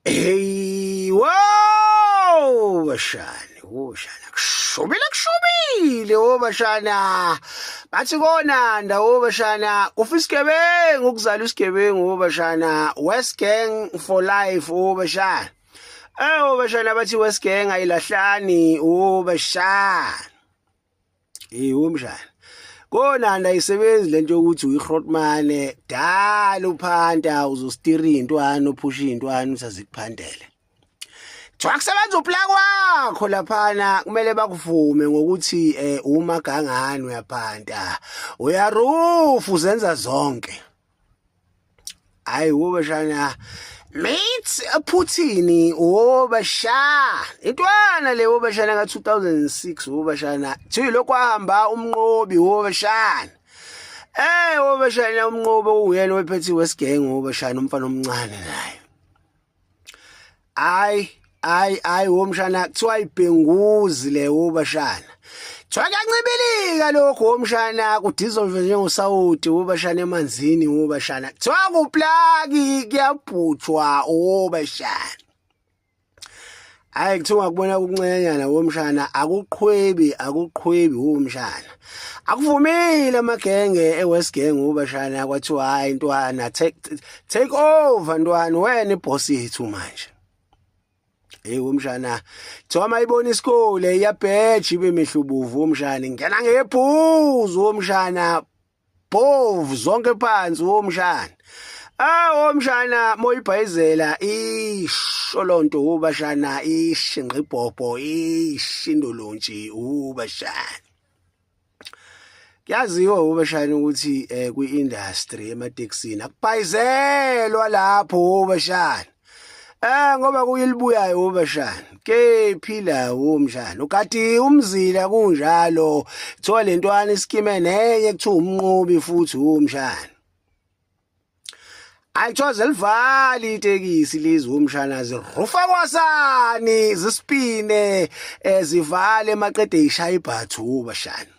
Hey, wow, bashana, woshana, kushubile kushubile, wo bashana. Bathi kona ndawo bashana, kufa isigebengu ukuzala isigebengu wo bashana, West Gang for life wo bashana. Eh wo bashana bathi West Gang ayilahlani wo bashana. Hey umshana. Kona ayisebenzi lento yokuthi uyihrotmane dala uphanta uzostira intwana uphusha intwana usazikuphandele. Kuthiwa kusebenza uplak wakho laphana kumele bakuvume ngokuthi eh uma gangani uyaphanta. Uyarufu uzenza zonke. Hayi wobashana mates Putin wobasha intwana le wobashana ka 2006 wobashana thiwi lokhu ahamba umnqobi wobashana eh wobashana umnqobi uyena wephethe West Gang wobashana umfana omncane naye Hayi hayi hayi womshana kuthiwa ibhenguzi le wobashana kuthiwa kuyancibilika lokhu womshana kudizolve njengosawoti wobashana emanzini wobashana kuthiwa kuplaki kuyabhutshwa wobashana hayi kuthiwa kubona kuncanyana womshana akuqhwebi akuqhwebi womshana akuvumile amagenge eWest Gang ubashana kwathiwa hayi ntwana take take over ntwana wena iboss yethu manje Hey umshana kuthiwa mayibona isikole iyabheja ibe mehlubuvu umshana ingena ngebhuzu umshana bovu zonke phansi womshana Ah womshana moyibhayizela isho lonto ubashana ishinqibhobho ishindolontshi ubashana Kuyaziwa ubashana ukuthi eh kwi-industry ematekisini akubhayizelwa lapho ubashana Eh ngoba kuyilibuyayo ubashana kephi la umshana ukati umzila kunjalo kuthiwa lentwana iskime nenye kuthiwa umnqobi futhi umshana Ayithiwa zelivali itekisi lezi umshana zirufa kwasani zispine ezivale maqede ishaya ibhathu bashana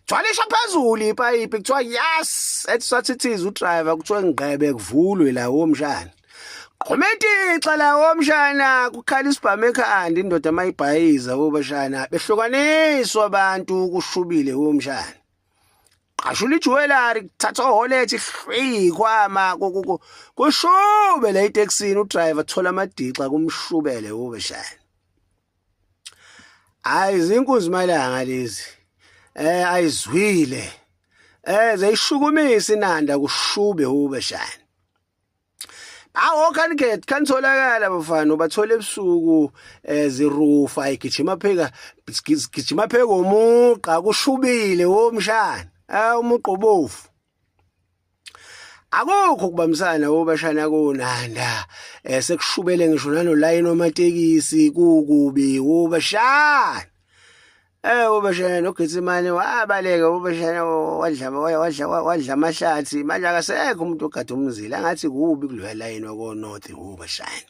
Gcwalisha phezulu ipayipi kuthiwa yes ethi sathithiza udriver kuthiwa ngqebe kuvulwe la womshana Qhumetixa la womshana kukhala isibhamu ekhanda indoda mayibhayiza wobashana behlukaniswa abantu kushubile womshana Qashula ijewelry kuthatha oholethi hlwikwama kushube la etekisini udriver thola amadixa kumshubele wobashana Hayi zinkunzi malanga lezi. Eh ayizwile. Eh zayishukumisa inanda kushube ubeshana. Awu kaniket kanitholakala bafana ubathola ebusuku eh zirufa igijima pheka gijima pheka umugqa kushubile womshana. Eh umugqa obovu. Akukho ukubambisana obashana konanda eh sekushubele ngisho nanolayini wamatekisi kukubi ubashana eh ubashana noGetsemane wabaleka ubashana wadla wadla wadla amahlathi manje akasekho umuntu ogada umzila ngathi kubi kuloya layini wako north ubashana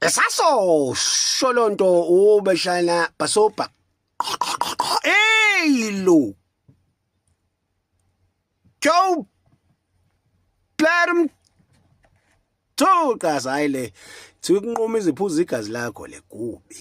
esaso sholonto ubashana basoba hey lo Joe Blerm Thuqa hayi le. Thiwa ukunquma iziphuzo igazi lakho le kubi.